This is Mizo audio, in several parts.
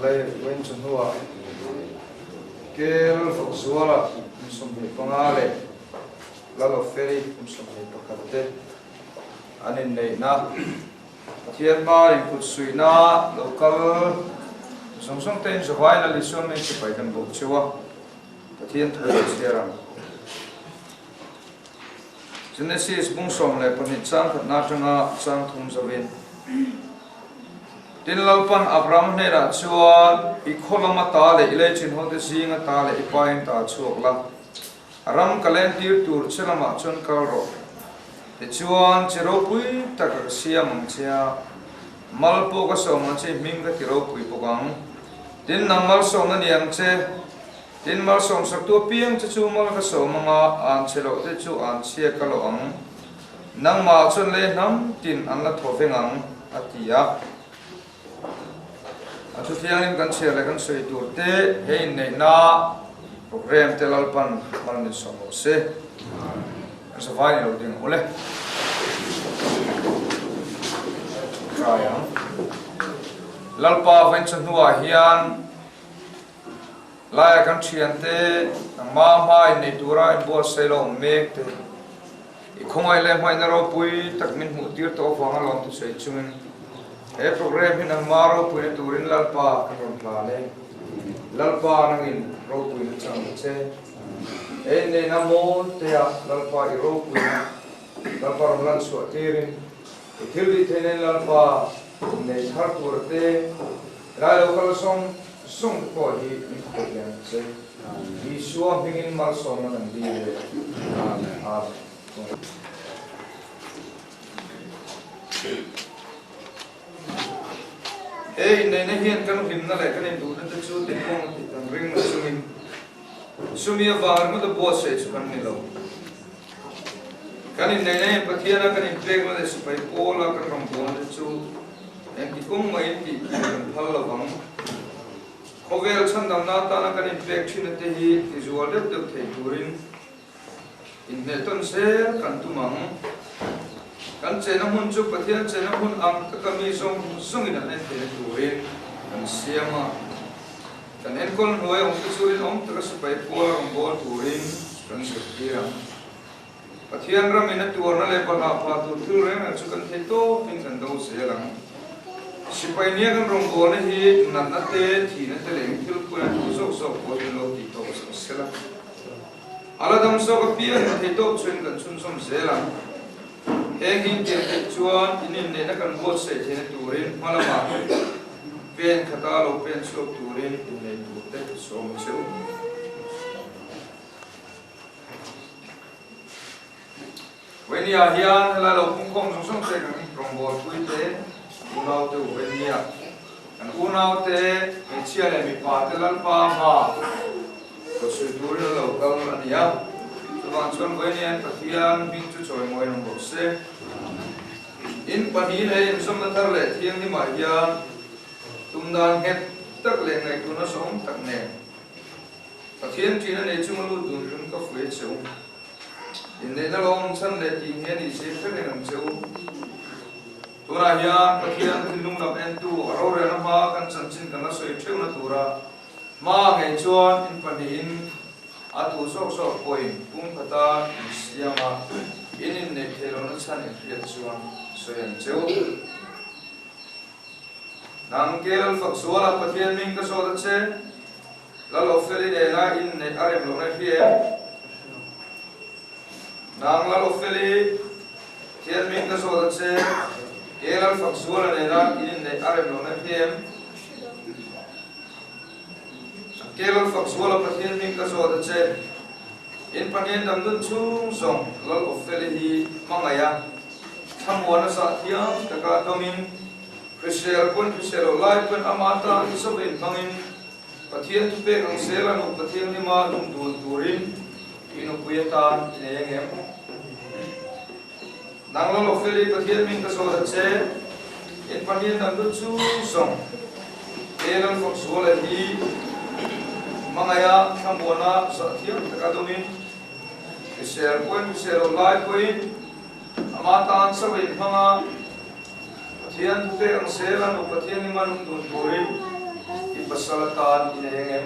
Lei vawiin chu hnuah Kel Fakzuala kum 25 leh Lalawfeli kum 21 te an inneihna Pathian hma inkutsuihna lo kal zawng zawng te inzawvain Lal Isua hming sipai kan bawk cheu a, Pathian thu kan chhiar ang. Genesis bung 12 chang khatna atanga chang thum zovin. Tin Lalpan Abraham hnenah chuan, I khaw lama ta leh i leichin hote zinga ta leh i pain ta chhuak la, ram ka lentir tur che lamah chuan kal rawh. Tichuan, chi ropui tak ka siam ang che a, mal pawh ka sawm ang che, i hming ka ti ropui bawk ang. Tin, nang malsawmna ni ang che. Tin, malsawmsaktu apiang che chu mal ka sawm ang a, an che loh te chu an chhia ka loh ang. Nangmah chuan lei hnam tin an la thaw veng ang, a ti a. A thu thianghlim kan chhiar leh kan sawi tur te he inneihna program te Lalpan mal min sawm rawh se. Kan savai ni lo ding ule. Try ang. Lalpa vawiin chu hnuah hian Laia kan thiante nangma hma innei tura inbuatsaih lo awm mek te, i khawngaih leh hmaihna ropui tak min hmuh tir tawh avanga lawm thusawi chungin he program hi nangma ropuina turin Lalpa kan rawn hlan e. Lalpa nangin ropuina chang ta che. He inneihna mawl tea Lalpa i ropuina Lalpa rawn lan chhuah tirin i thil tih theihna in Lalpa innei thar tura te Helai lo kal zawng zawng te pawh hi min khawih leh ang che. Isua hmingin malsawmna kan dil e. Amen. He inneihna hian kan hlimna leh kan induhna te chu tikawng tih kan ring na chungin chumi avang ringawt a buatsaih chu kan ni lo. Kan inneihna hian Pathiana kan inpekna leh sipai pawla kan rawngbawlna te chu Engti kawng maiin tih kir kan phal lo vang. Khawvel chhandamna atana kan inpek thin te hi tizual deuh deuh thei turin inhnehtawn zel kan tum ang. Kan chenna hmun chu Pathian chenna hmun ang taka mi zawng zawngin an en theihna turin kan siam a. Kan enkawl hnuai awm te chu rinawm taka sipai pual a rawn bawl turin kan zirtir ang. Pathian ramin a tuarna leh balhah phah tur thil reng reng chu kan thei tawpin kan do zel ang. Sipai nia kan rawngbawlna hi natna te, thihna te leh eng thil pawhin a duh zawk zawk pawh hi lo tih tawp sak sela. A la dam zawk apiang in thei tawp chuan kan chhunzawm zel ang. Heng hi intiang theih chuan in inneihna kan buatsaih theihna turin hma lamah pen khata lo pen chhuak turin inneih turte sawm cheu. Vainia hian helai lo pungkhawm zawng zawng te kan rawngbawlpui te, unaute u Vainia, kan unaute hmeichhia leh mipa te Lalpa hma kawtsuih turin a lo kal a ni a. Chuvang chuan Vainia hian Pathian hming chu chawimawi ang bawk se. In pahnihin hei inzawmna thar leh thianghlimah hian tum dan nghet tak leh ngaihtuahna sawm tak nen Pathian ṭin a nei chung a lut dun rim ka fuih a che u. Inneihna lo awm chhan leh tih hi a nih zir hre reng ang che u. Tunah hian Pathian thinlung lam entu a rorelna hma kan chanchin kan la sawi ṭheuhna tura hma ngei chuan in pahnihin a tu zawk zawk pawhin pumkhata insiam a, in inneih theih lohna chhan inhriat chuan sawi ang che u. Nang ke Lal Fakzuala Pathian hming ka zawt a che, Lal Ofeli nena inneih a rem lohna hi em? Nang Lal Ofeli Pathian hming ka zawt a che, ke Lal Fakzuala nena inneih a rem lohna hi em? Nang ke Lal Fakzuala Pathian hming ka zawt a che, in Pathian damdun chhung zawng Lal Ofeli hi hmangaih a, Thlamuan a zah thiam taka dawmin, hrisel pawn hrisel loh lai pawn ama tan zawin hmangin Pathian thupek ang zel a nupa thianghlim a lung dun turin i nupui atan i nei angem? Nang la lo fel i Pathian min ka zawt a che, in Pathian dang lut chu zawng te Lalfakzuala hi hmangaiha thlamuan a zah thiam taka dawmin hrisel pawhin hrisel loh lai pawhin Ama tan chauh in hmang a, Pathian thupek ang zel a nu Pathian i man dun turin i pasal atan i nei angem?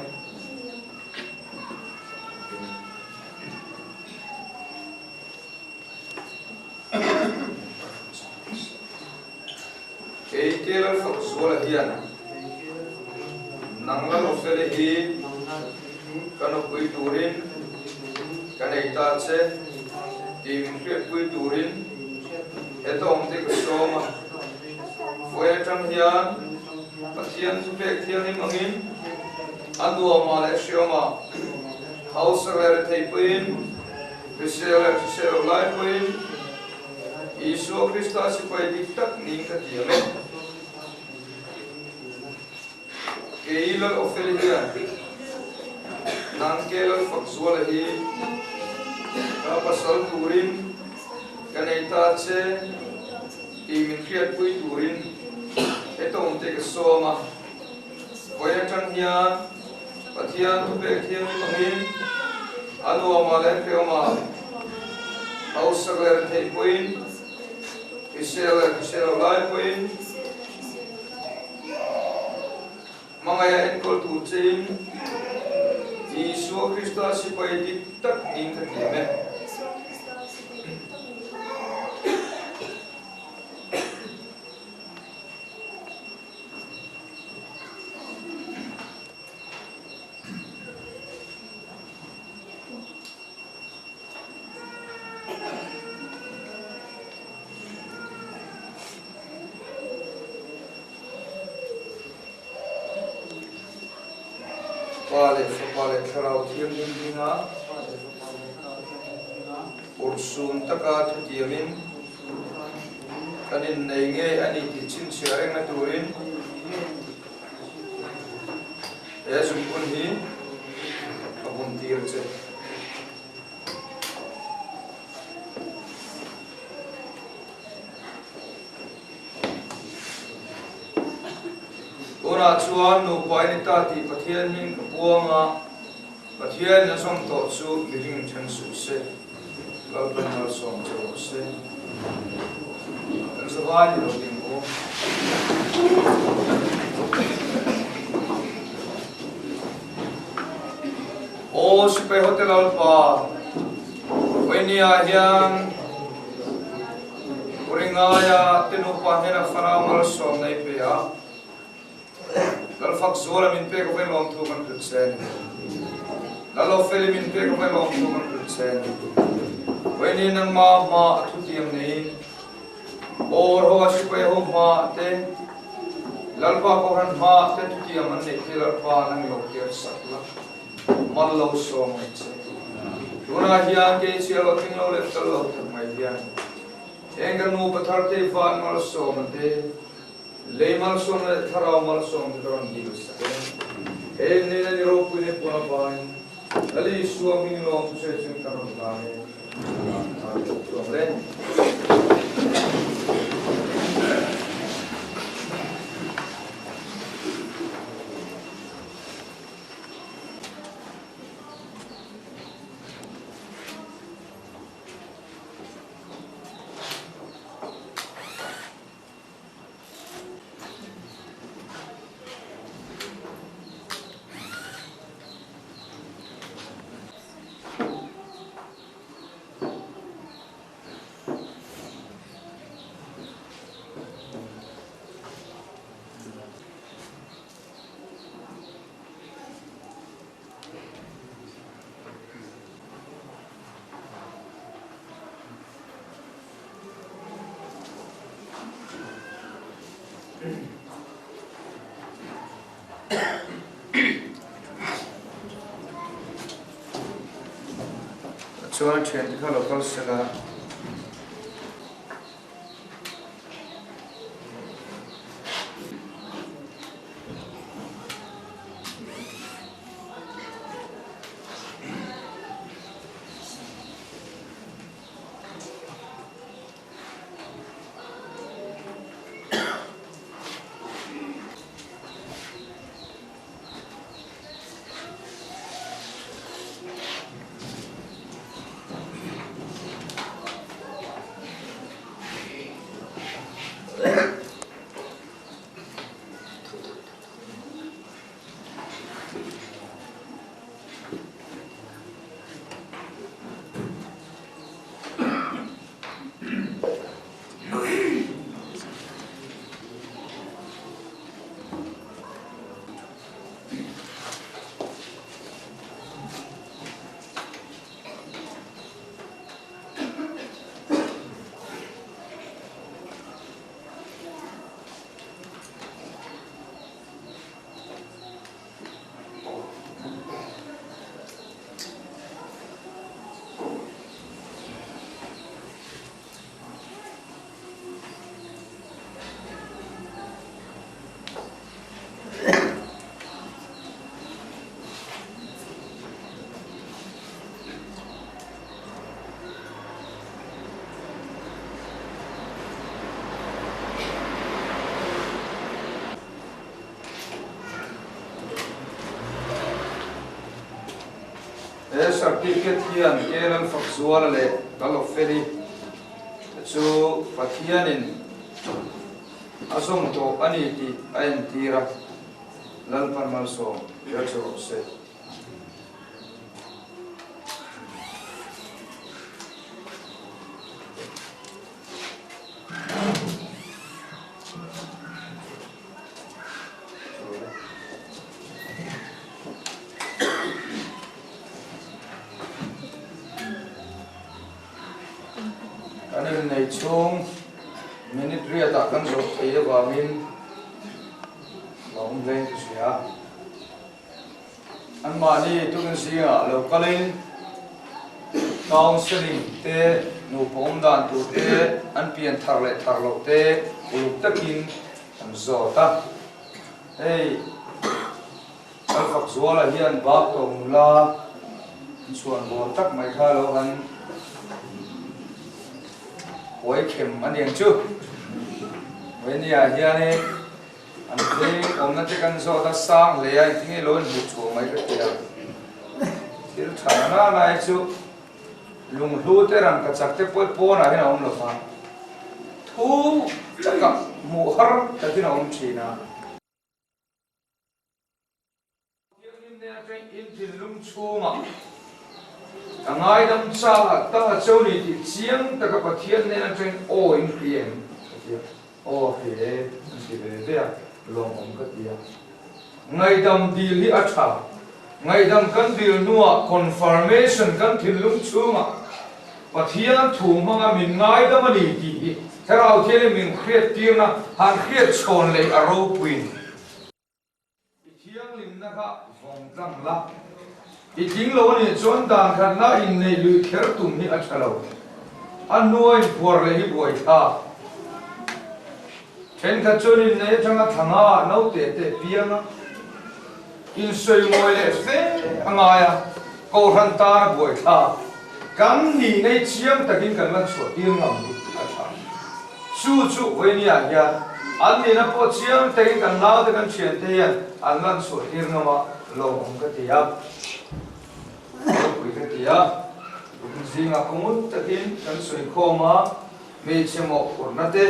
Kei Kelal Fakzuala hian nang Lalawfeli hi ka nupui turin ka nei ta che tih min hriatpui turin he tawngte ka sawm a. Vawi atang hian Pathian thupek thianghlim angin a nuamah leh hriamah hausa leh rethei pawhin hrisel leh hrisel loh lai pawhin Isua Krista sipai dik tak niin ka ti ang e. Kei Lal Ofeli hian nang ke Lal Fakzuala hi ka pasal turin ka nei ta che tih min hriatpui turin he tawngte ka sawm a. Vawiin atang hian Pathian thupek thianghlim angin a nuamah leh hreawmah hausak leh retheih pawhin, hrisel leh hrisel lo lai pawhin, Hmangaih a enkawl tur chein Isua Krista sipai dik tak niin ka tiam e. Pa leh Fapa leh Thlarau Thianghlim hminga urhsun taka thutiamin kan innei ngei a ni tih chhinchhiah rengna turin he zungphun hi ka buntir che. Tunah chuan nupa i ni ta tih Pathian hming ka puang a, Pathian a zawm tawh chu mihring then suh se, Lalpan malsawm che rawh se. Kan zavai ni lo ding aw. Aw Sipai Hotel Alpha, Vawinia hian Uringaia te nupa hnena fanau malsawm nei pe a, Lalfak Zuala min pek avai lawmthu kan hrilh che a ni. Lalawfeli min pek avai lawmthu kan hrilh che a ni. Vawinia nangma hma a thutiang neiin Awr ho a sipai ho hma te, Lalpa Kohhran hma te thutiang an neih te Lalpa nang lo ker sak la, mal lo sawm ang che. Tunah hian kei chhiar lo tling lo leh kal lo tak mai hian eng ka nupa thar te van malsawm te, lei malsawm leh thlarau malsawm te ka rawn dil sak e. He nena ni ropui leh puan avangin Lal Isua hming lawm thusawi chu ka rawn hlan e. Chuang le. Chuan thiante kha lo kal sela. He certificate hian K Lalfakzuala leh Lalawfeli te chu Pathianin a zawm tawh a ni tih a entir a, Lalpan malsawm zel che rawh se. Kan innei chhung minute riatah kan zawh thei avangin la awm hle ka hria. Anmahni tukin zingah lo kalin counselling te, nupa awm dan tur te, an pian thar leh thar loh te uluk takin an zawt a. Hei Lalfakzuala hian bak tawh nula inchhuan bawl tak mai kha lo han huai khem a niang chu. Vawinia hianin An veng awmna te kan zawt a sang hle a, engtin nge lo inhmuh chhuah mai ka ti a. Thil tha na na hi chu lunghlu te rangkachak te pawh pawnah hian a awm lo va, thu takah hmuh har takin a awm thin a. Thianghlim nen atang in thinlung chhungah ka ngaidam cha ta cheu ni tih chiang taka Pathian nen atang aw in hria em? Ka ti a, aw hria e an ti ve ve a, lawmawm ka ti a. Ngaihdam dil hi a tha, ngaihdam kan dil hnuah confirmation kan thinlung chhungah Pathian thu hmanga min ngaidam a ni tih hi Thlarau Thianghlim min hriattirna han hriat chhawn leh a ropuiin. I thianghlimna kha vawng tlang la. I tling lo a nih chuan dan khatna inneih lui kher tum hi a tha lo. A hnua inphuar leh hi buai thlak. Thenkhat chuan inneih atanga thanga naute te piang a, insawimawi leh fe a ngai a, kohhran tan a buai thlak. Kan nihna i chiang takin kan lan chhuah tir ngam hi a tha. Chu chu Vawinia hian an nihna pawh chiang takin kan naute kan thiante hian an lan chhuah tir ngam a lawmawm ka ti a, ropui ka ti a. Zingah kawngawt takin kan sawi khawm a, hmeichhe mawhphurhna te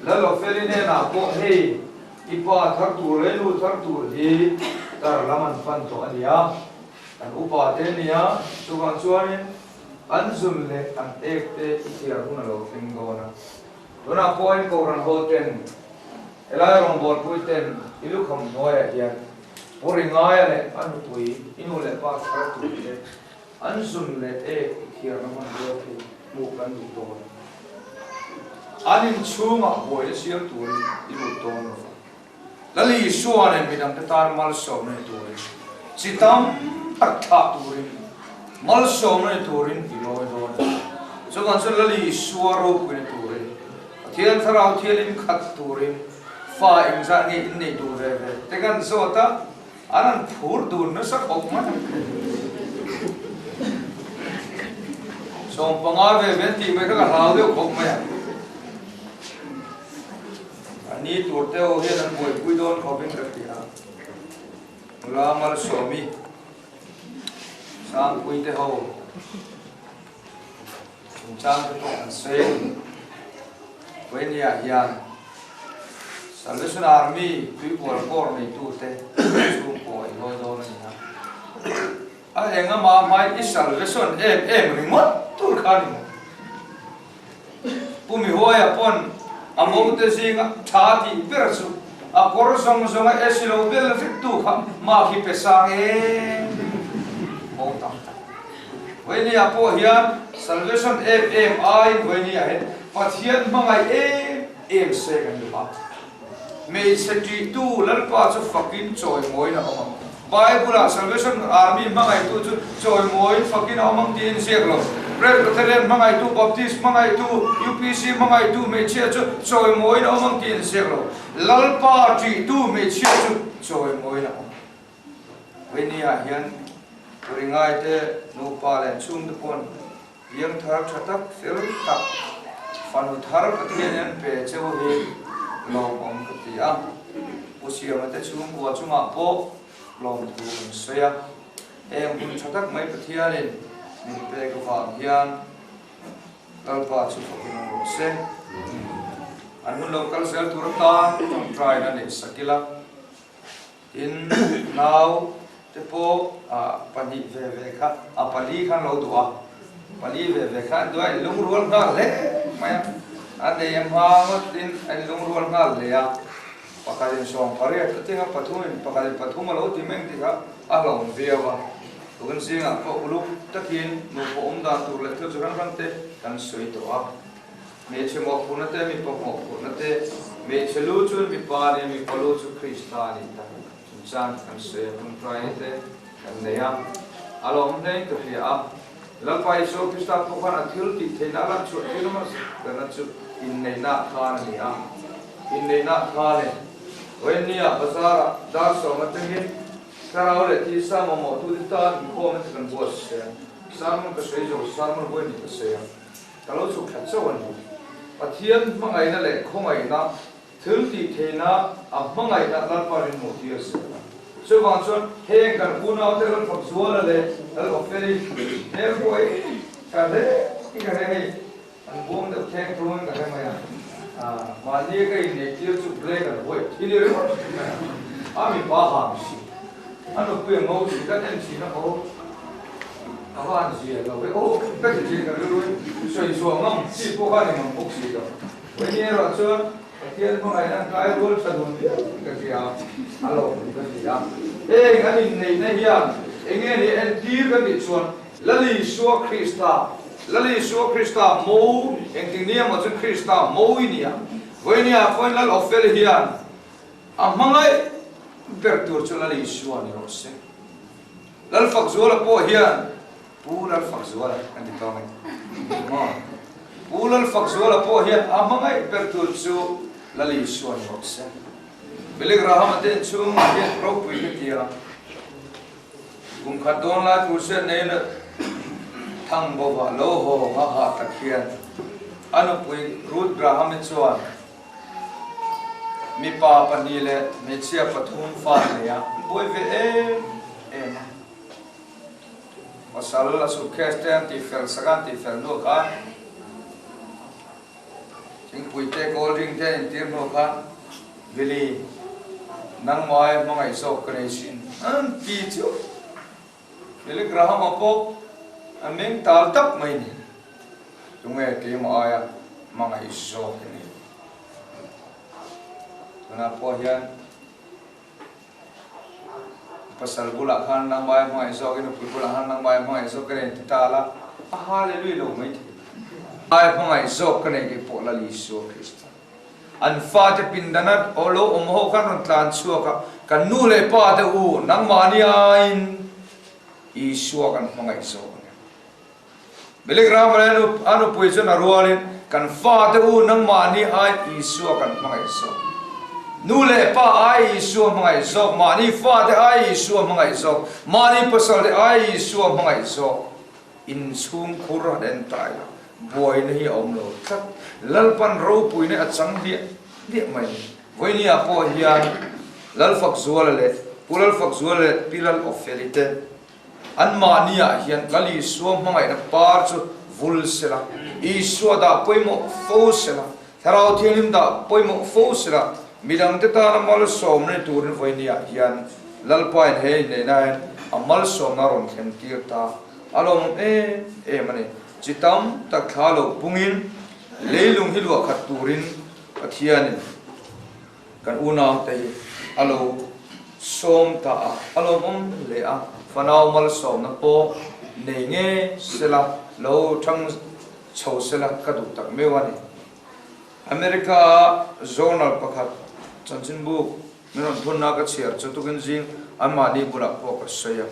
Lalawfeli hnenah pawh hei i pa thar tur leh nu thar tur hi tar lam an fan tawh a nia. Kan upa te nia, chuvang chuanin an zun leh an ek te i thiar hun a lo thleng dawn a. Tunah pawhin Kohhran ho ten, helai rawngbawlpui ten i lukham hnuaiah hian Puri Ngaia leh a nupui i nu leh pa thar tur te an zun leh ek i thiarna hmanrua khi hmuh kan duh dawn. An inchhungah buaina siam turin i lut dawn lo va. Lal Isua nen midangte tan malsawmna ni turin, chi tam tak thlah turin, malsawmna ni turin i lawi dawn a ni. Chuvang chuan Lal Isua ropui ni turin, Pathian Thlarau Thianghlim khat turin fa engzah nge innei duh ve ve te kan zawt a, an han phur dun nasa khawp mai. 15 ve ve an tih mai kha ka hlau deuh khawp mai a. A ni tur te ho hian an buaipui dawn khawpin ka hria. Nula Malsawmi, Sangpui te ho chungchang te pawh an sawi a ni. Vawinia hian Salvation Army tuibual kawr neitute chhungkaw a inlawi dawn a ni a. A engama hmai i salvation em em ringawt tur kha a ni maw? Pu Mihuaia pawn a mote zinga tha tih ber chu a kawr zawng zawnga AC lo bel vek tu kha mah khi pe sang em mo tam tak. Vawinia pawh hian Salvation em em aiin Vawinia hian Pathian hmangaih em em se kan duh a. Hmeichhe ṭihtu Lalpa chu fakin chawimawiin a awm ang. Bible-ah Salvation Army hmangaihtu chu chawimawiin fakin a awm ang tiin ziak lo. Presbyterian hmangaihtu, Baptist hmangaihtu, UPC hmangaihtu hmeichhia chu chawimawiin a awm ang tiin ziak lo. Lalpa ṭihtu hmeichhia chu chawimawiin a awm. Vawinia hian Ringaite nupa leh chhungte pawn Piang thar tha tak, fel tak, fanu thar Pathian hian pe cheu hi lawmawm ka ti a. Pu Siama te chhungkua chungah pawh lawmthu kan sawi a. Heng hun tha tak mai Pathianin min pek avang hian Lalpa chu fakin awm rawh se. An hun lo kal zel tur atan tawngtaina neih sak ila. Tin, nau te pawh pahnih ve ve kha, a pali khan lo duh a, pali ve ve kha an duh a, in lungrual nghal hle mai a, a nei a hma ngawtin a in lungrual nghal hle a, pakhatin 80 a tinga pathumin pakhatin pathum a lo ti meng tih kha a hlauhawm viau a, tukin zingah pawh uluk takin nupa awm dan tur leh thil chi hrang hrang te kan sawi tawh a. Hmeichhe mawhphurhna te, mipa mawhphurhna te, hmeichhe lu chu mipa a ni, mipa lu chu Krista a ni ta chungchang kan sawi a, tawngtaina te kan nei a, a lawm hlein ka hria a. Lalpa Isua Krista pawh khan a thil tih theihna a lanchhuah thil hmasa berna chu inneihna khan a ni a, inneihna khan e, Vawinia bazarah dar sawm atangin thlarau leh thisa mamawhtute tan inkhawmna te kan buatsaih a, sermon ka sawi zo, sermon vawiin ka sawi a. Ka lo chhuk thla chauh a ni. Pathian hmangaihna leh khawngaihna, thil tih theihna a hmangaihna Lalpa rinmuh tir a si. Chuvang chuan heng kan unaute Lalfak Zuala leh Lal Ofeli hmel pawh hi tha hle in ka hre hei, an buang deuh thleng thung in ka hre mai a. Mahni ka inneih tir chu black and white thil i ringawt mai a, a mipa hang si, a nupui a ngo si, kan en thin a aw. A va han zia lo ve aw, ka ti thin ka rilru in sawi chhuah ngam chi pawh kha ni ngam bawk si lo. Vawiin erawh chuan Pathian hmangaihna an kai rual tha dun viau in ka hria a, a lawm ka ti a. Heng an inneihna hian enge ni entir kan tih chuan Lal Isua Krista, Lal Isua Krista mo engtik ni emaw chu Krista mo i ni a. Vawiin pawhin Lal Ophel hian a hmangaih ber tur chu Lal Isua ni rawh se. Lalfakzuala pawh hian Pu Lalfakzuala kan ti tawng e maw? Pu Lalfakzuala pawh hian a hmangaih ber tur chu Lal Isua ni rawh se. Billy Graham-a te inchhungah hian ropui ka ti a, kum khat dawn lai tur se nei na thang bawva lo haw ha ha tak hian a nupui Ruth Graham-i chuan Mipa pahnih leh hmeichhia pathum fa nei a, an buai ve em em a. Pasal a suitcase te an tihfel sak a, an tihfel hnu khan thingpui te cold drink te an intir hnu khan Billy, nangmai hmangaih zawk ka nei sin an ti chu Billy Graham-a pawh a meng tal tak mai ni. Tunge keimah aia hmangaih zawk i nih? Tunah pawh hian pasal bulah khan nangmah aia hmangaih zawk i nupui bulah khan nangmah aia hmangaih zawk ka nei ti ta la, a hallelujah lo mai thei. Aia hmangaih zawk ka nei tih pawh Lal Isua Krista. An fate pindana lo awm ho khan rawn tlan chhuak a, kan nu leh pa te u nangmahni aiin Isua kan hmangaih zawk a ni. Milik ram leh a nupui chuan a rualin, Kan fate u nangmahni ai Isua kan hmangaih zawk. Nu leh pa ai Isua hmangaih zawk, mahni fate ai Isua hmangaih zawk, mahni pasalte ai Isua hmangaih zawk. Inchhungkhur han en ta ila, buaina hi a awm lo tlat. Lalpan ropuina a chang hliah hliah mai. Vawinia pawh hian Lalfakzuala leh Pu Lalfakzuala leh Pi Lalawfeli te Anmahniah hian Lal Isua hmangaihna par chu vul sela, Isua dah pawimawh fo sela, Thlarau Thianghlim dah pawimawh fo sela, midangte tana malsawmna ni turin vawinia hian Lalpain he inneihna hian a malsawmna rawn thlen tir ta a lawmawm em em a ni. Chi tam tak thla lo pungin leilung hi luah khat turin Pathianin Kan unaute hi a lo sawm ta a, a lawmawm hle a, fanau malsawmna pawh nei nge sela, lo thang chho sela ka duh tak meuh a ni. America a journal pakhat chanchinbu min rawn thunna ka chhiar chu tukin zing anmahni bulah pawh ka sawi a.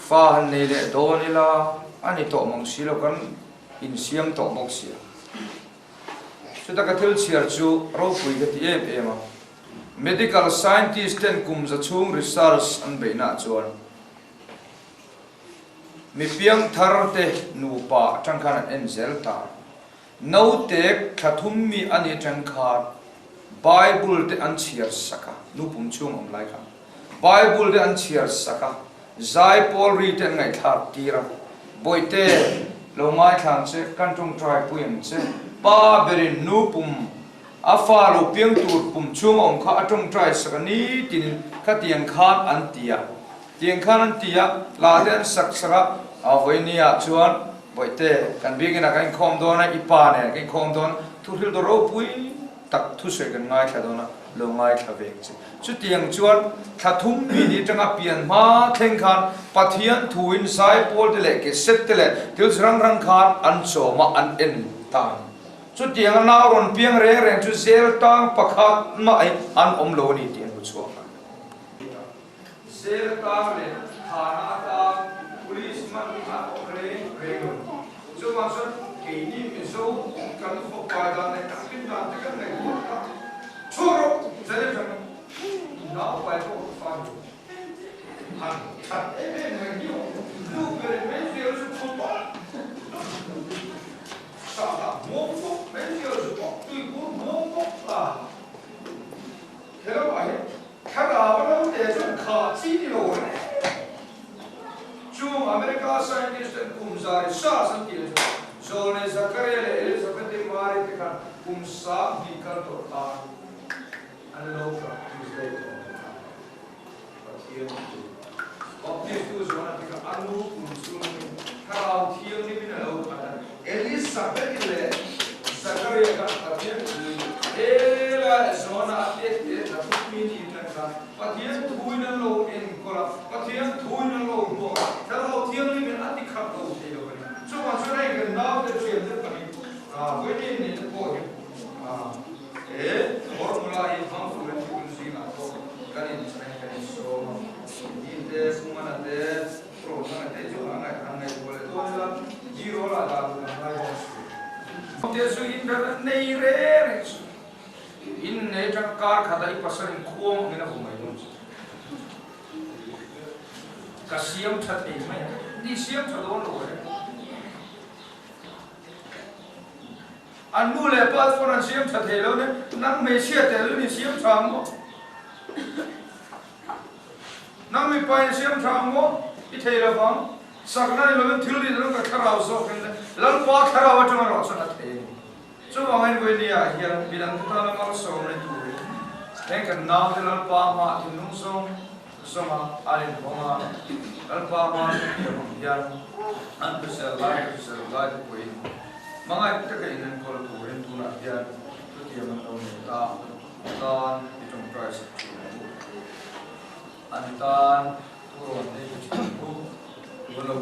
Fa han nei leh dawn ila a ni tawh mang si lo, kan insiam tawh bawk si a. Chuta ka thil chhiar chu ropui ka ti em em a. Medical scientist ten kum za chhung research an beihna ah chuan mi piangthar te nupa atang khan an en zel ta. Naute thla thum mi a ni atang khan Bible te an chhiar sak a, nu pum chhung awm lai khan Bible te an chhiar sak a. Zaipawl ri te an ngaihthlak tir a, Bawihte, lo ngaithla ang che, kan tawngtai pui ang che. Pa berin nu pum a fa lo piang tur pum chhung a awm kha a tawngtai sak a ni tinin kha tiang khan an ti a. Tiang khan an ti a, la te an sak sak a, a vawinia chuan Bawihte, kan biakinah kan inkhawm dawn a, i pa nen kan inkhawm dawn a, thuhril dawr ropui tak thusawi kan ngaithla dawn a, lo ngaithla ve ang che. Chutiang chuan thla thum mi ni atanga pian hma thleng khan Pathian thuin zaipawl te leh ke set te leh thil chi rang rang khan an chawm a, an en ta a ni. Chutianga nau rawn piang reng reng chu zel tang pakhat mah hi an awm lo a ni tih an hmu chhuak a. Zel tang leh thana atan police man an awm reng reng lo. Chuvang chuan keini Mizo kan fawpai dan leh kan hlim dan te kan ngaihtuah kha chhuak rawh zalen hran rawh. Naupai pawh ka fa ni lo. Han that em em mai hi awm nu ber in meizial chu thu tawp sahdah hmuam bawk meizial chu bawk tuibur hmuam bawk a hello ah hian Thlarau a lo te chuan kha chi ni lo reng. Chung America scientist ten kum zari sas an tih chu Zawlnei Zakaria leh Elizabeth Mary te khan kum 2000 kal tawh khan an lo practice daih tawh mai kha. Pathian thu Baptist tu zawn a ti kha a nu kum chhungin Thlarau Thianghlimin a lo khat a. Elizabeth leh Zakaria khan Pathian thuin Ela Zona a tet te tla thut mi ni tan khan Pathian thuin an lo enkawl a, Pathian thuin an lo hmuak a, Thlarau Thianghlimin a ti khat lo thei lo a ni. Chuvang chuan hei kan naute thiante pahnih Vawiin nei te pawh hi he formula hi hmang turin thil zingah pawh kan inchhain kan insawm a, Dinte, Pumana te, An nu leh pa chuan an siam tha thei lo nia, nang hmeichhia tel in i siam tha ang maw? Nang mipa in siam tha ang maw? I thei lo vang. Sakna ni lovin thil rin ka thlarau zawkin le Lalpa thlarau atanga rawh chuan a thei a ni. Chuvangin Vawinia hian midangte tana malsawm ni turin heng kan naute Lalpa hmaah thinlung zawng zawnga an inhawng a, Lalpa hmaa thutiam ang hian an hrisel lai leh hrisel lai te pawhin hmangaih taka in enkawl turin tunah hian thutiam an lo nei ta. Tan i tawngtai sak thin ang u. An tan thu rawn te i thin ang u. Tun lo.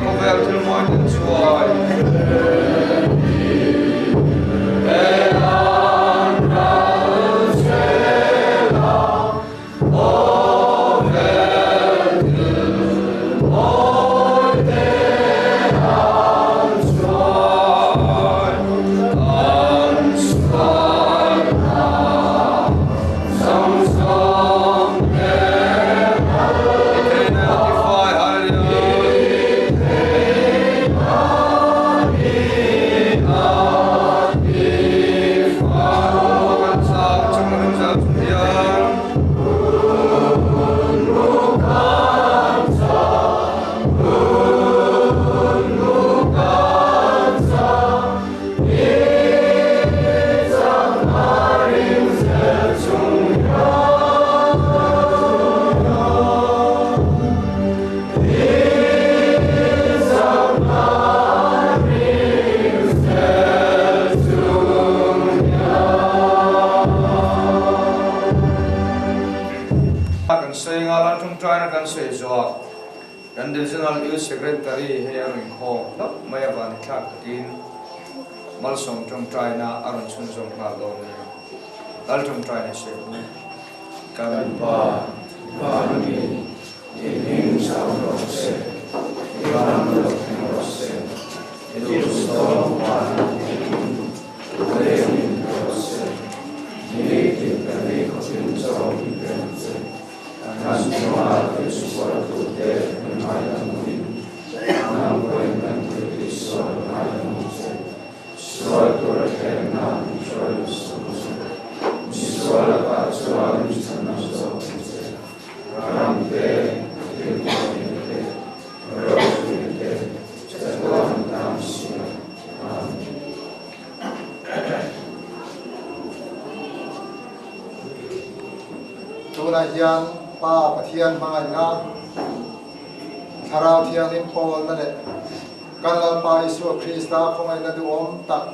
Khawvel thil mawi ten chuai. Elan ral zela Khawvel thil mawi ten an chuai. Kan sualna zawng zawng te Kan sawi nga lal tawngtaina kan sawi zawh kan Divisional Youth Secretary hei a rawn inkhawm hlauh mai avang ni thlak takin malsawm tawngtaina a rawn chhunzawm nghal dawn a ni. Lal tawngtaina sawi hu. Kan Pa, Van mi, i hming chau rawh se, i ram lo thleng rawh se, i duhsawm van a tiin leng in rawh se, nitin kan ei khawpin chaw i pe ang che, kan chungah thil sualtute kan ngaidam angin, nang pawhin kan thil tihsual ngaidam ang che. Sual tur a thlenna min hruai lu suh che. Mi sual lakah chuan mi chhanna zawk ang che. Ram te, thil pawimawh te, ropui te, chatuan tan si a. Amen. Tunah hian Pa Pathian hmangaihna, Thlarau Thianghlim pawlna leh Kan Lalpa Isua Krista khawngaihna duhawm tak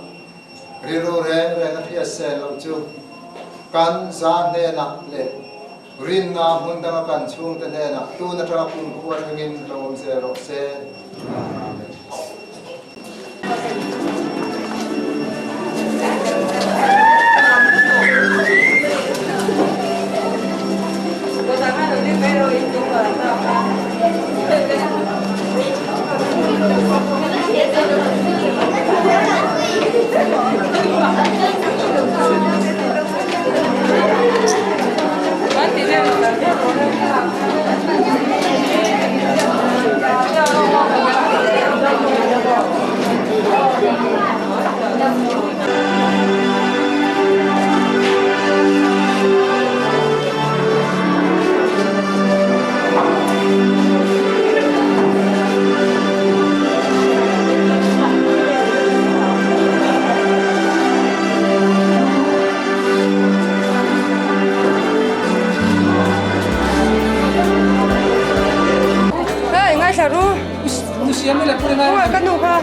rilru reng reng a hriat sen loh chu kan za hnenah leh rinna hmun danga kan chhungte hnenah tun atanga kumkhua thlengin lo awm zel rawh se. Amen. Hei ngaithla ru. Ka nu kha.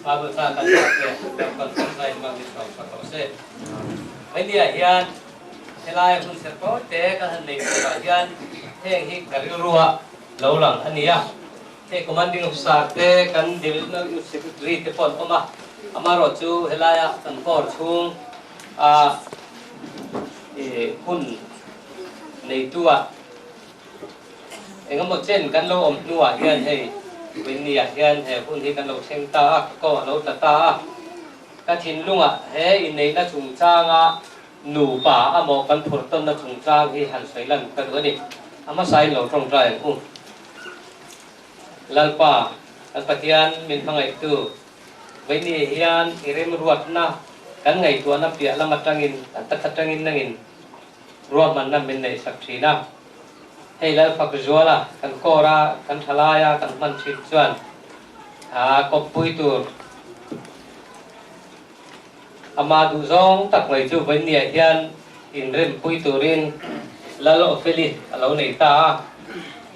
Bible tlang kan lak te Lalpan tawngtai hmang in hrawm sak rawh se. Hei hian helai hun ser ko te kan han nei turah hian heng hi ka rilrua lo lang a ni a. Hei Commanding Officer te kan Divisional Youth Secretary te pawh an awm a, amaherawhchu helaia kan Corps chhung a hun neitu-ah Engemaw chen kan lo awm hnuah hian hei Winnie-ah hian he hun hi kan lo thleng ta a, ka kawng a lo tla ta a. Ka thinlungah he inneihna chungchanga nupa amaw kan phurh tawnna chungchang hi han sawi lan ka duh a ni. A hmasain lo tawngtai ang u. Lalpa, kan Pathian min hmangaihtu, Winnie hian i remruatna kan ngaihtuahna piah lam atangin, kan taksa atangin nangin Ruahmanna min neih sak thin a, hei Lalfak Zuala kan kawr a, kan tha lai a, kan hman thin chuan a kawppui tur ama duhzawng tak mai chu vawinia hian inrempui turin Lal Opheli a lo nei ta a,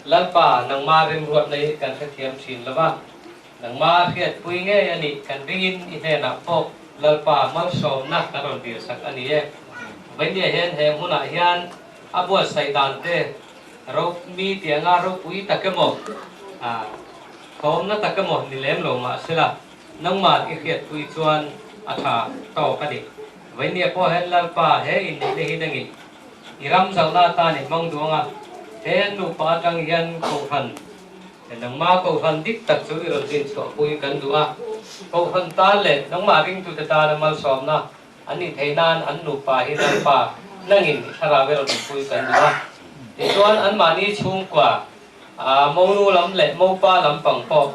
Lalpa nangma rimruatna hi kan hrethiam thin lo va, nangma hriatpui ngei a nih kan ringin i hnenah pawh Lalpa malsawmna kan rawn dil sak a ni e. Vawinia hian he hmunah hian a buatsaih dan te ro mi tih anga ropui tak emaw, thawmna tak emaw ni lem lo mahsela nangmah i hriatpui chuan a tha tawk a ni. Vawinia pawh hian Lalpa he inneihna hi nangin i ram zauhna atan i hmang duang a, he nupa atang hian kohhran Nangmah Kohhran dik tak chu i rawn din chhuahpui kan duh a, Kohhran tan leh nangmah ringtute tana malsawmna an nih theih nan an nupa hi Lalpa nangin i thlarau i rawn inpui kan duh a. Tichuan anmahni chhungkua monu lam leh mopa lampang pawh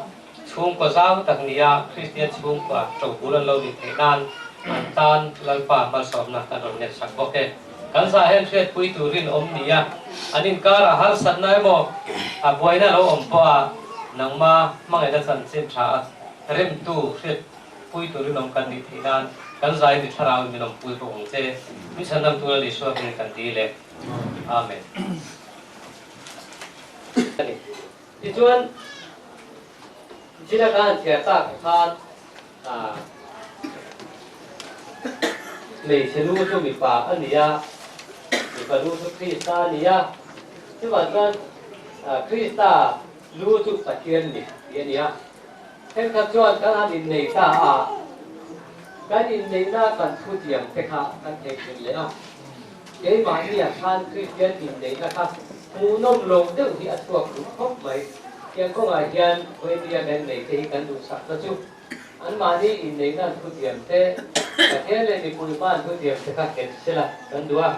chhungkua zau tak nia Kristian chhungkua ṭobul an lo nih theih nan an tan Lalpa malsawmna kan rawn ngen sak bawk e. Kan zah hian hriatpui tur rinawm nia an inkarah harsatna emaw a buaina lo awm pawh a nangma hmangaihna chanchin tha a remtu hriatpui tur rinawm kan nih theih nan kan zai ni thlarau in min awmpui bawk ang che. Min chhandam tura Isua hming kan dil e. Amen. Tichuan, Jina khan thiar tak khan Hmeichhe lu chu mipa a ni a, mipa lu chu Krista a ni a. Chuvang chuan Krista lu chu Pathian ni tih a ni a. Thenkhat chuan kan han innei ta a, kan inneihna kan thutiang te kha kan theihnghilh leh a. Keimahnia khan Kristian inneihna kha hmuhnawm lo deuh hi a chhuak duh khawp mai. Tiang kawngah hian Vawinia kan neite hi kan duhsakna chu anmahni inneihna an thutiam te, Pathian leh mipui hma an thutiam te kha nghet sela kan duh a.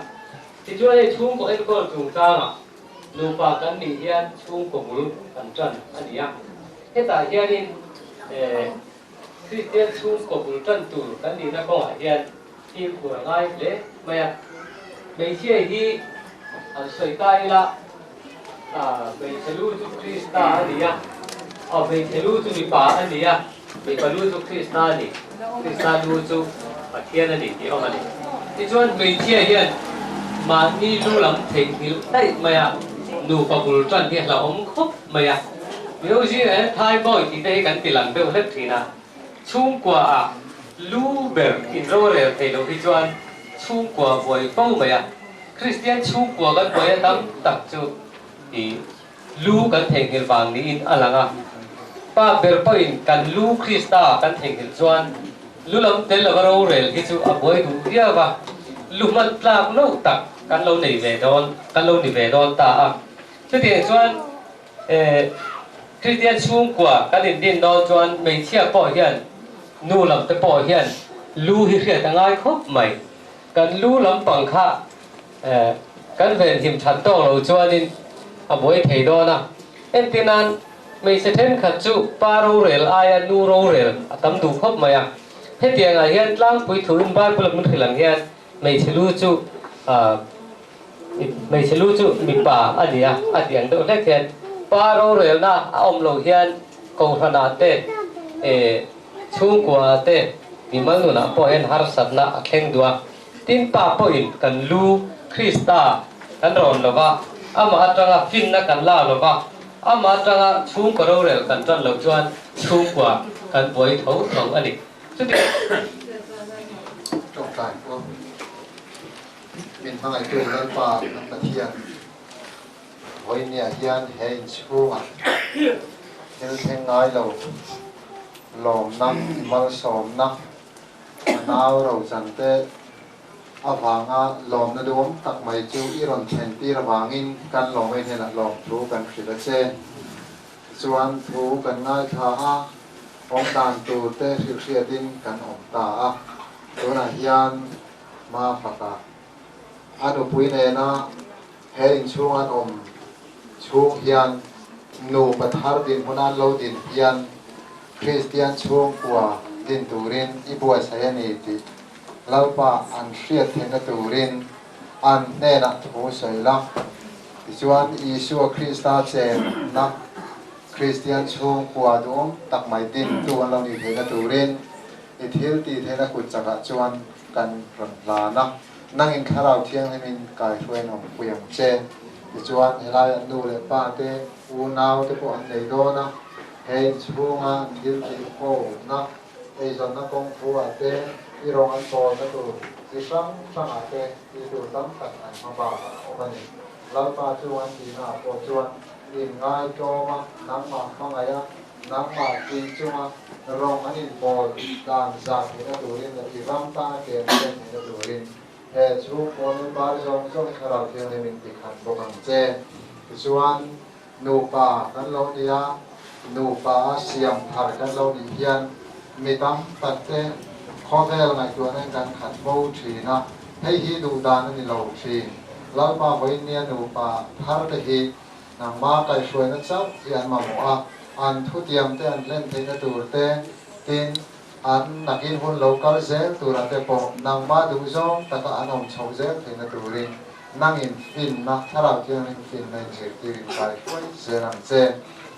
Tichuan hei chhungkaw enkawl chungchangah nupa kan nih hian chhungkaw bul kan tan a ni a. Hetah hianin Kristian chhungkaw bul tan tur kan nihna kawngah hian Fimkhur a ngai hle mai a. Hmeichhia hi an sawi ta ila, hmeichhe lu chu Krista a ni a, aw hmeichhe lu chu mipa a ni a, mipa lu chu Krista a ni, Krista lu chu Pathian a ni tih awm a ni. Tichuan hmeichhia hian mahni lu lam theihnghilh daih mai a, nupa bul tan hi a hlauhawm khawp mai a. Mizo zingah hian Thaibawi tih te hi kan ti lang deuh hlek thin a. Chhungkua ah lu ber inrorel thei lo hi chuan chhungkua buai fo mai a, Kristian chhungkua kan buai a tam tak chu i lu kan theihnghilh vang niin a lang a. Pa ber pawhin kan lu Krista kan theihnghilh chuan lu lam tel lova rorel hi chu a buai duh viau a, lu hman tlak lo tak kan lo nei ve dawn kan lo ni ve dawn ta a. Chutiang chuan Kristian chhungkua kan indin dawn chuan hmeichhia pawh hian nu lam te pawh hian lu hi hriat a ngai khawp mai. Kan lu lampang kha kan venhim that tawk lo chuanin a buai thei dawn a. Entir nan hmeichhe thenkhat chu pa rorel aia nu rorel a tam duh khawp mai a. Hetiangah hian tlangpui thuin Bible a min hrilh ang hian hmeichhe lu chu Hmeichhe lu chu mipa a ni a, a tih ang deuh hlek hian pa rorelna a awm lo hian kohhranah te, chhungkuaah te, mimal nunah pawh hian harsatna a thleng duh a. Tin, pa pawhin kan lu Krista kan rawn lo va, amah atanga finna kan la lo va, amah atanga chhungkaw rorel kan tan loh chuan chhungkua kan buai tho tho a ni. Chuti. Tawngtai pawh min hmangaihtu Lalpa kan Pathian vawinia hian he inchhungah thil thleng ngai lo lawmna, malsawmna, a nau rochante avanga lawmna duhawm tak mai chu i rawn thlen tir avangin kan lawmei hnenah lawmthu kan hrilh a che. Tichuan thu kan ngaithla a, awm dan tur te hrilhhriatin kan awm ta a. Tunah hian Mafaka a nupui nena he inchhung an awm chhung hian nupa thar dinhmun an lo din hian Kristian chhungkua din turin i buaitsaih a ni tih Lalpa an hriat theihna turin an hnenah thu sawi la. Tichuan Isua Krista chenna Kristian chhungkua duhawm tak mai dintu an lo nih theihna turin i thil tih theihna kut chakah chuan kan rawn hlan a. Nangin Thlarau Thianghlimin kaihruaiin awmpui ang che. Tichuan helai an nu leh pa te, unau te pawh an nei dawn a, he inchhunga an thil tih hona, eizawnna kawng thu-ah te, i rawng an pawlna tur chi hrang hrangah te tih tur tam tak an hma bakah a awm a ni. Lalpa chu an tihnaah pawh chuan inngai tlawm a, nangmah hmangaih a, nangmah tih chunga rawng an inpawl dan zah theihna turin leh i ram tana ken ken theihna turin he chhungkaw member zawng zawng Thlarau Thianghlim in ti khat bawk ang che. Tichuan, nupa kan lo ni a, nupa a siam thar kan lo nih hian mi tam tak te khawvel ngaihtuahna in kan khat fo thin a, hei hi duh dan a ni lo thin. Lalpa vawinia nupa thar te hi Nangmah kaihhruaina chauh hi an mamawh a, an thutiam te an hlen theihna tur te, tin, an nakin hun lo kal zel turah te pawh nangmah duhzawng taka an awm chhoh zel theihna turin nangin finna, Thlarau Thianghlim finna inzirtirin kaihruai zel ang che.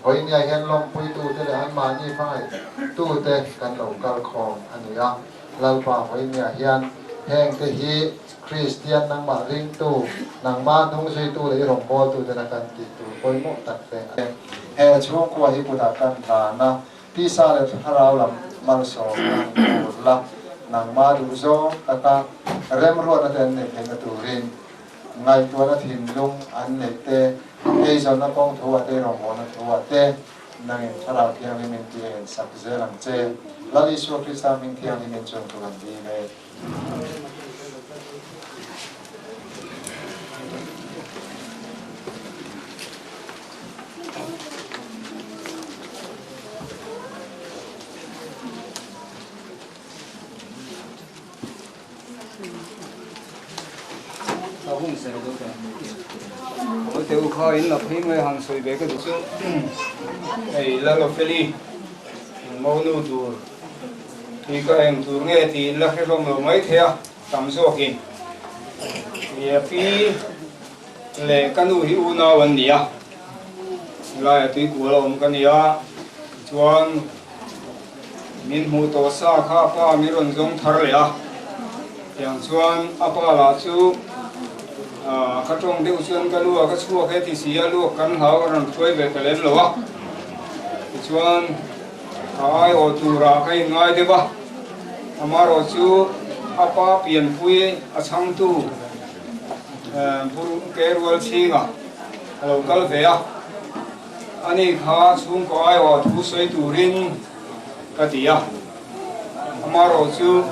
Vawinia hian lawmpuitute leh anmahni hmangaihtute kan lo kal khawm a ni a. Lalpa vawinia hian hengte hi Kristian nangmah ringtu, nangmah hnungzuitu leh i rawngbawltu tena kan tih tur pawimawh tak te a ni. He chhungkua hi kutah kan hlan a, tisa leh thlarau lam malsawmna tur la, nangmah duhzawng taka remruatna te an neih theihna turin ngaihtuahna thinlung an neih te, eizawnna kawng thu ah te, rawngbawlna thu ah te nangin Thlarau Thianghlimin ti a insak zel ang che. Lal Isua Krista hming thianghlimin chuan thu kan dil e. Hei Lalawfeli Monu tur Tui ka eng tur nge tiin la hre hlawm lo mai thei a, tam zawkin Nia pi leh ka nu hi unau an ni a, helaia tui kual a awm ka ni a, tichuan min hmuh tawh sa kha a pa min rawn zawng thar leh a, tiang chuan a pa lah chu ka tawng deuh chuan ka lu a ka chhuak e ti si a, luak kan hlau ka rawn hruai ve ta lem lo a, tichuan. A aiawh turah ka inngai deuh a, amaherawh chu a pa pianpui a chhangtu Ke Rualchhinga a lo kal ve a, ani kha chhungkaw aiawh thu sawi turin ka ti a, amaherawh chu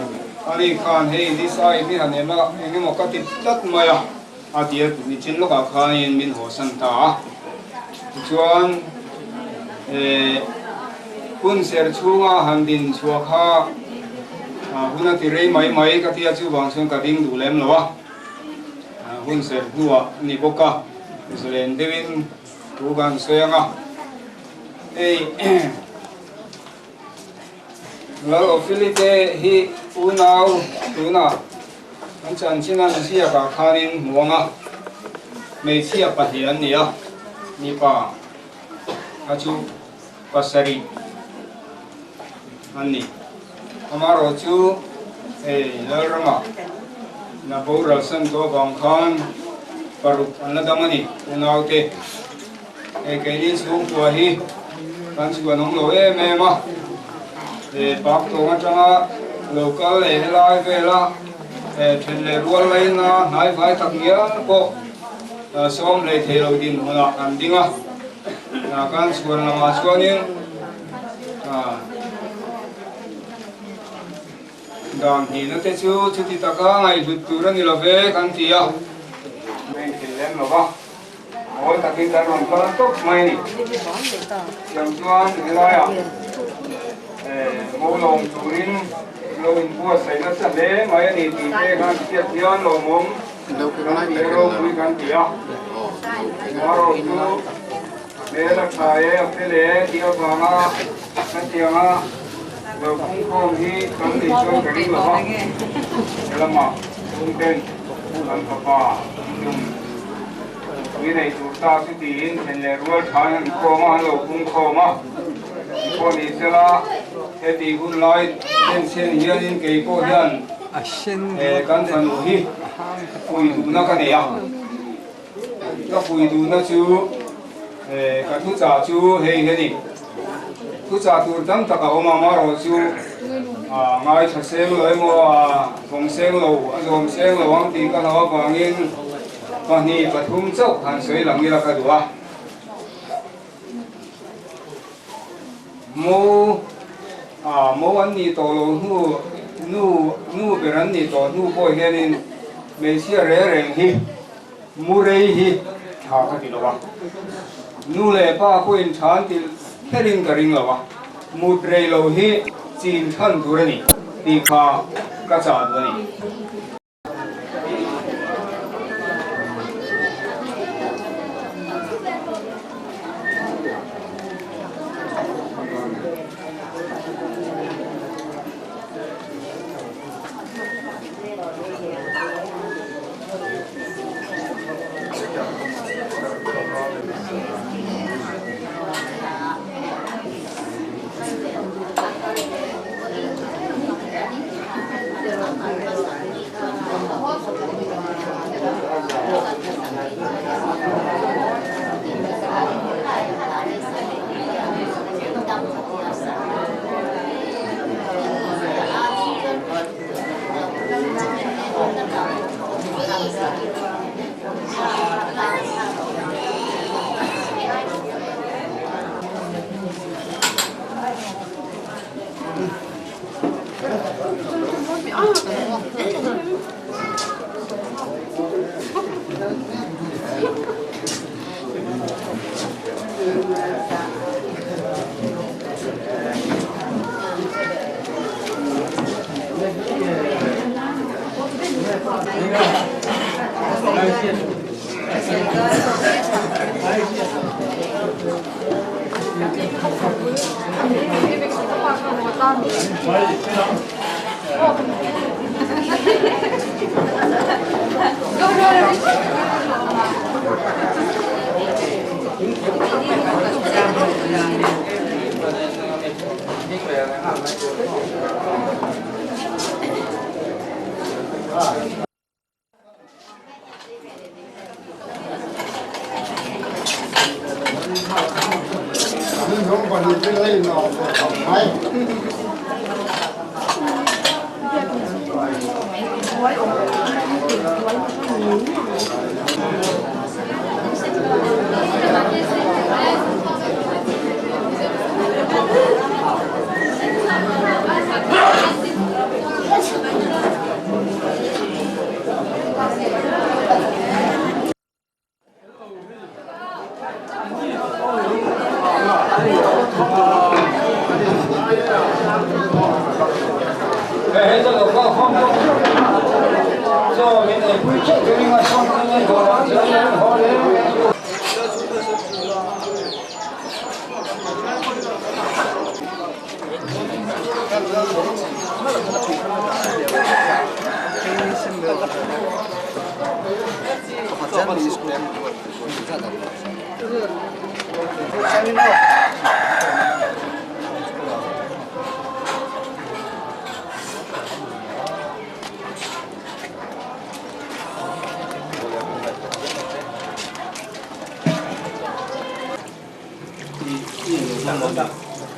ani khan hei nisa i mi han em a, engemaw ka ti tlat mai a, a ti a, nichin lawkah khanin min hawsan ta a, tichuan. Hun ser chhunga han din chhuah kha hun a ti rei mai mai ka tia chuvang chuan ka ding duh lem lo a, hun ser hnuah a ni bawk a, zalen deuhin thu ka han sawi ang a, hei Lal Ophili te hi unau tunah an chanchin an ziakah khanin hmu ang a, hmeichhia pahnih an ni a, mipa. a chu pasarih an ni. Amaherawh chu hei Lalrama na boral san tawh avang khan paruk an la dam a ni unaute. Hei keini chhungkua hi kan chhuan awm lo em em a. Paktawng atanga lo kal leh helai vela then leh rual laina hnaivai tak ngial pawh sawm hlei thei lo dinhmunah kan ding a. Kan chhuan lamah chuanin Dan hnihna te chu chuti taka ngaihhlut tur a ni lo ve kan ti a. Main thil lem lo va, mawi takin kan rawn kal tawp mai a ni. Tiang chuan helaiah mo lawm turin lo inbuatsaih nasa hle mai a ni tih te khan hriat hian lawmawm kan ti ropui kan ti a. Marawh chu hmel a tha e, a fel e tih avanga hetianga lo pungkhawm hi kan nei chuan ka ring lo va, helamah chhungten kan fapa tum pui nei tur ta chu tiin then leh rual thain an khawm a, an lo pungkhawm a, pawh ni sela heti hun lai denchhen hianin kei pawh hian kan fanu hi pui duhna ka nei a. Ka pui duhna chu ka thuchah chu hei hi a ni. Thuchah tur tam tak a awm a, amaherawh chu ngaithla seng lo emaw, a vawng seng lo, a zawm seng lo ang tih ka hlauh avangin pahnih pathum chauh han sawi lang ila ka duh a. Mo mo an nih tawh loh hnu, nu nu ber an nih tawh hnu pawh hianin hmeichhia reng reng hi mu rei hi tha ka ti lo a. Nu leh pa pawhin tha an ti kherin ka ring lo a, mut rei lo hi chin than tur a ni tih kha ka chah duh a ni.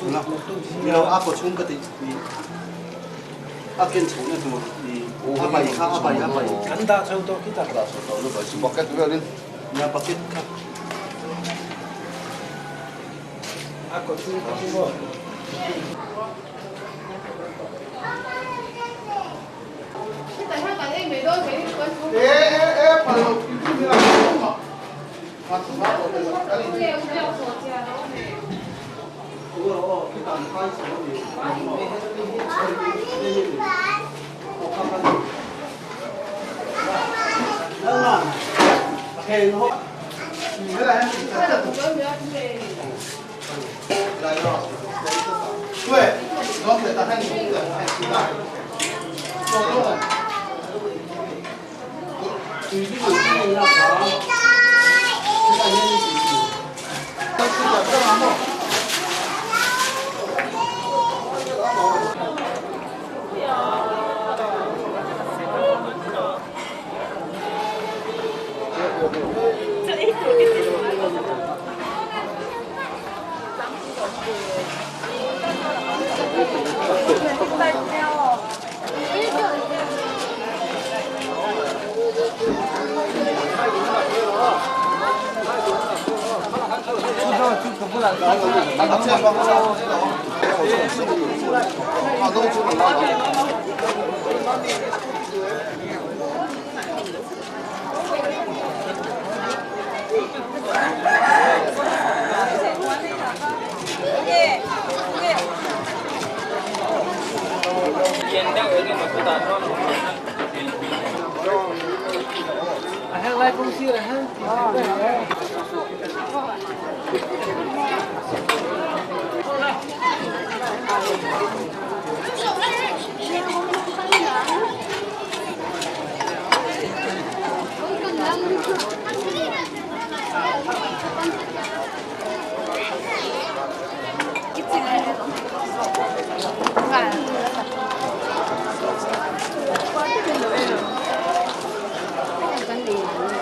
Nilo a kaw chhung ka tih a ken chhohna tur a bai kha a bai a bai. Kan dah chho tawh khi tak. Dah chho tawh lu bai chu bucket velin. Nia bucket kha. A kaw chhung ka chu maw.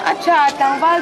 A tha tlangval.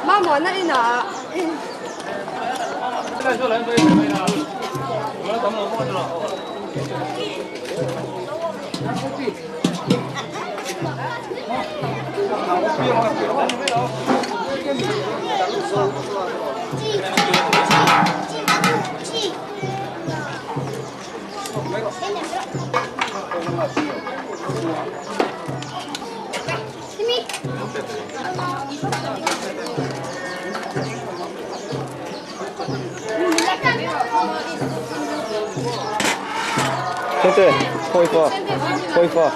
Mamawhna inah. Tete, khawi fa, khawi fa.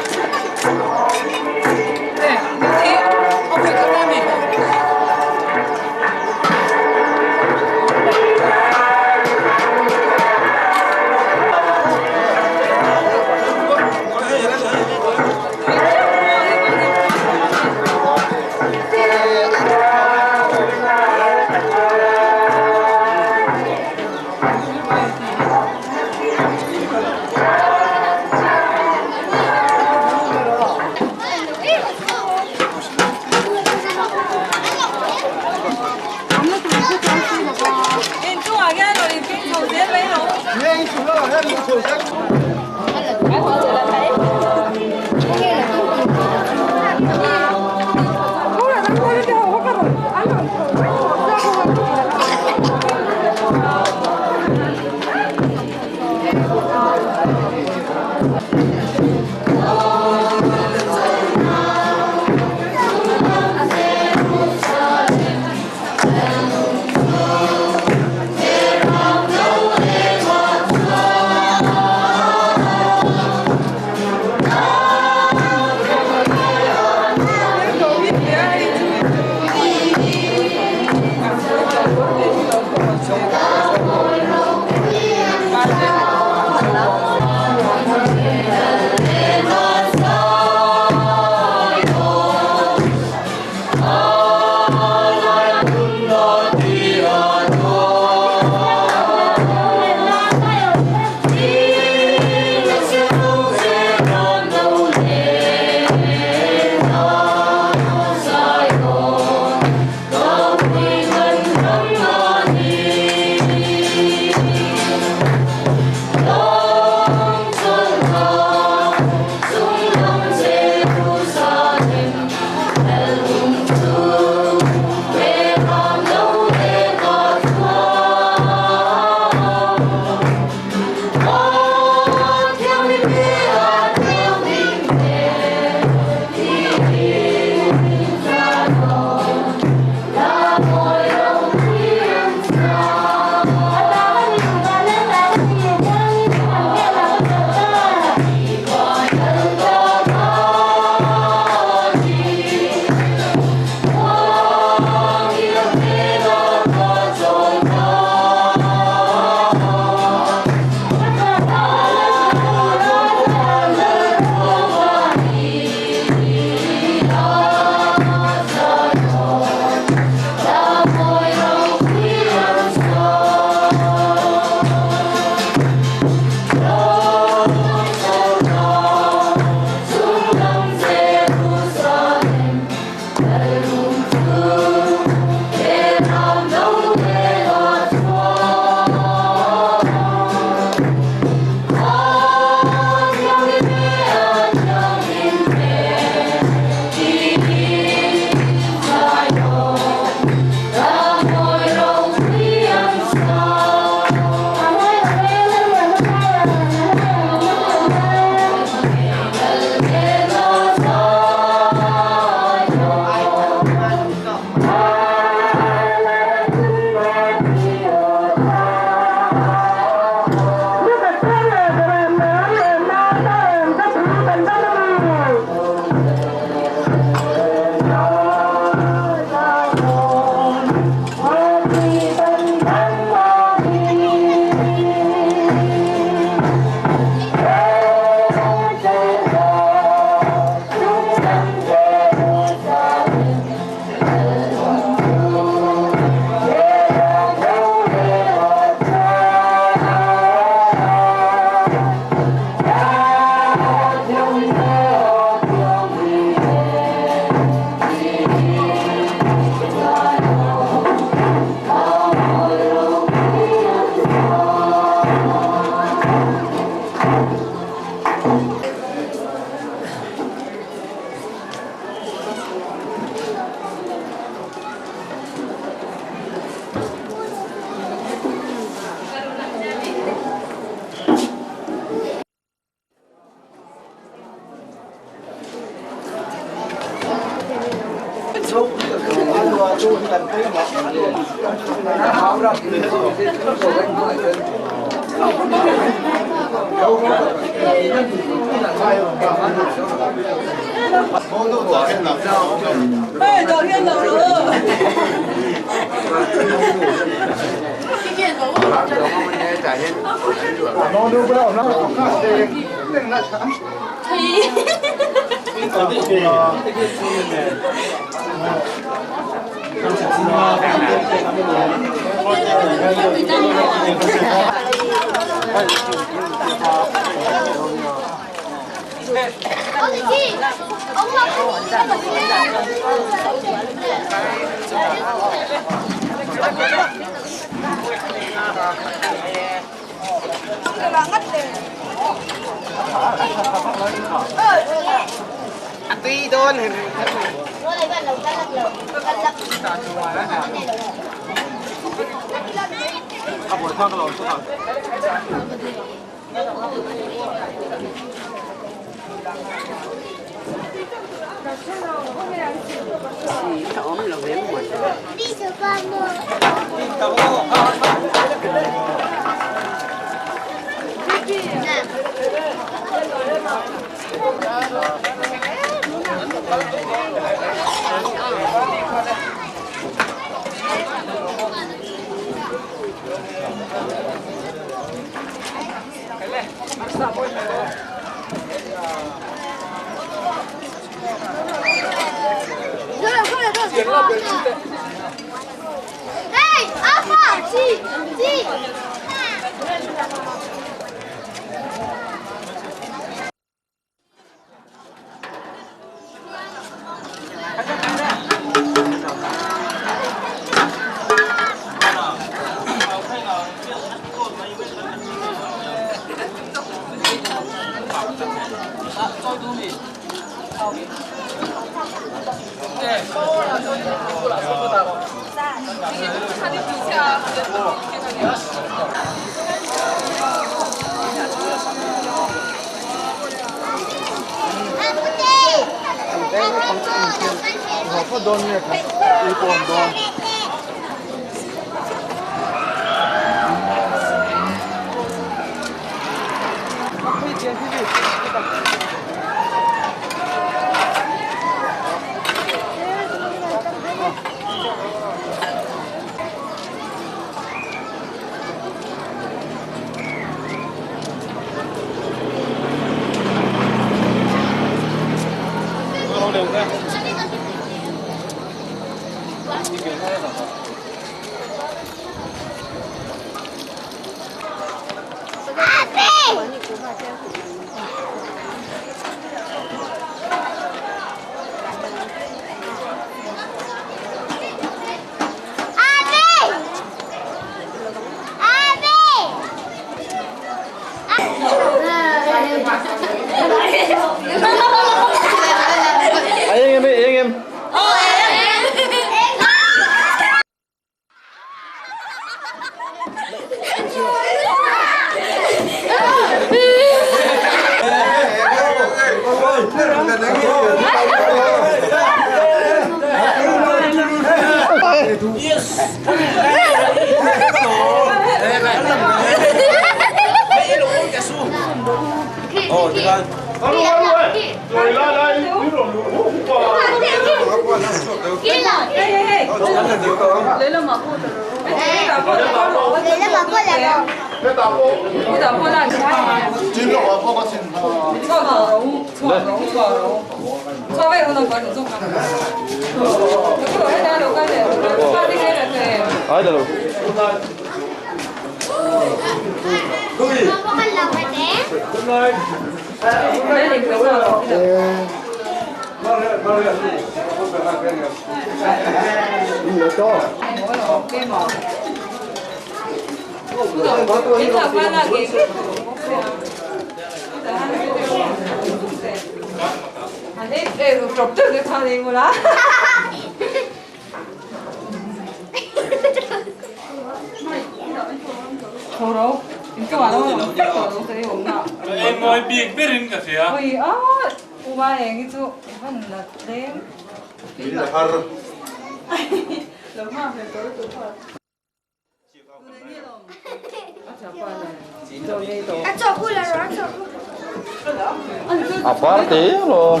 A par te lo.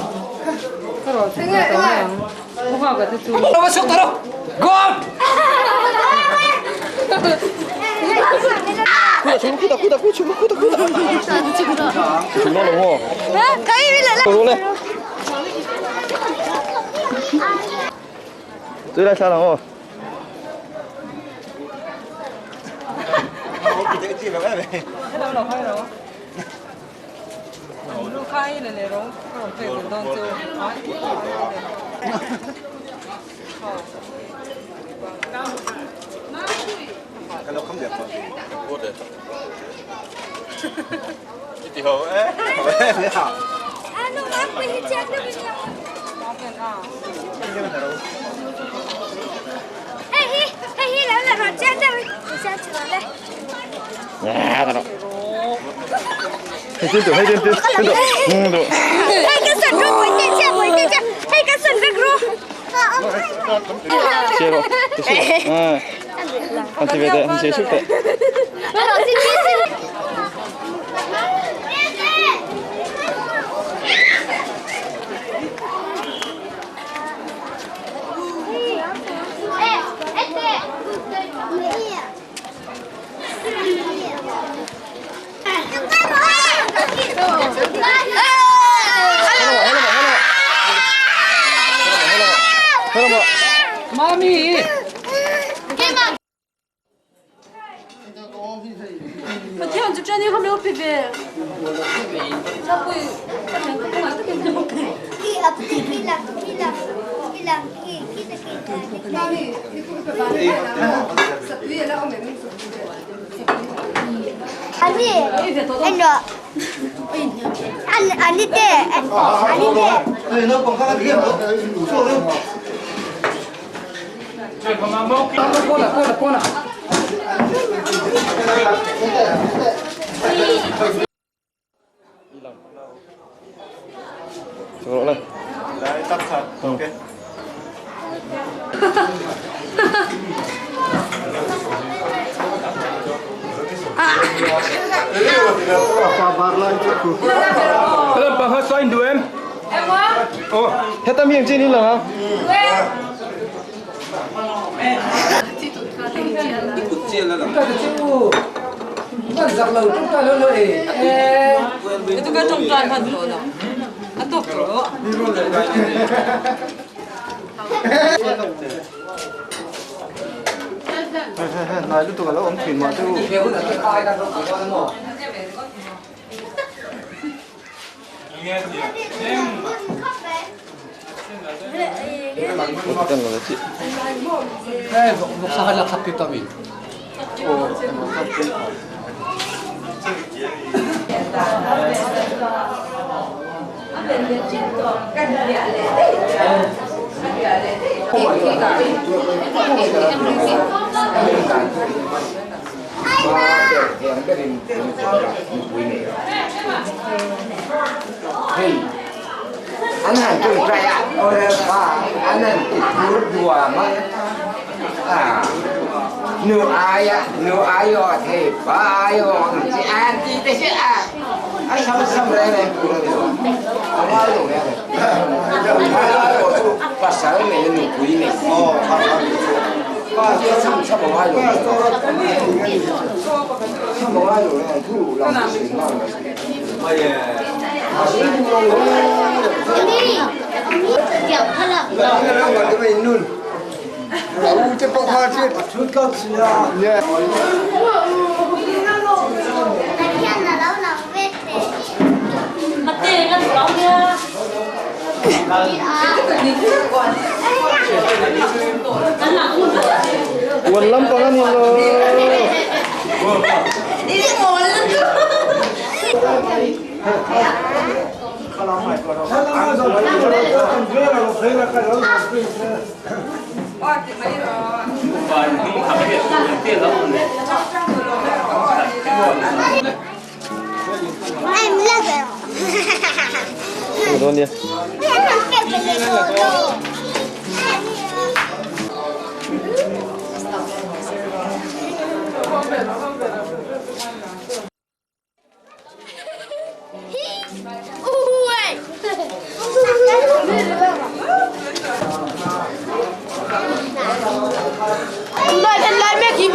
Tui lai thla lang aw.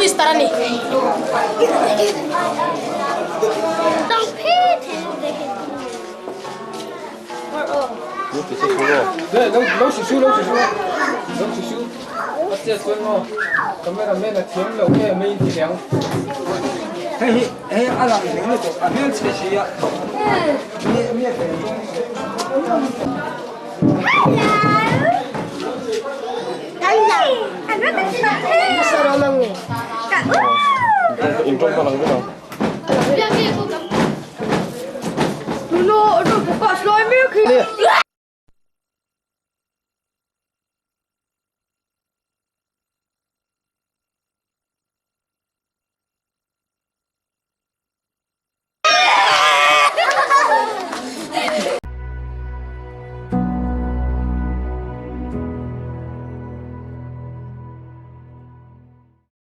Mister a ni.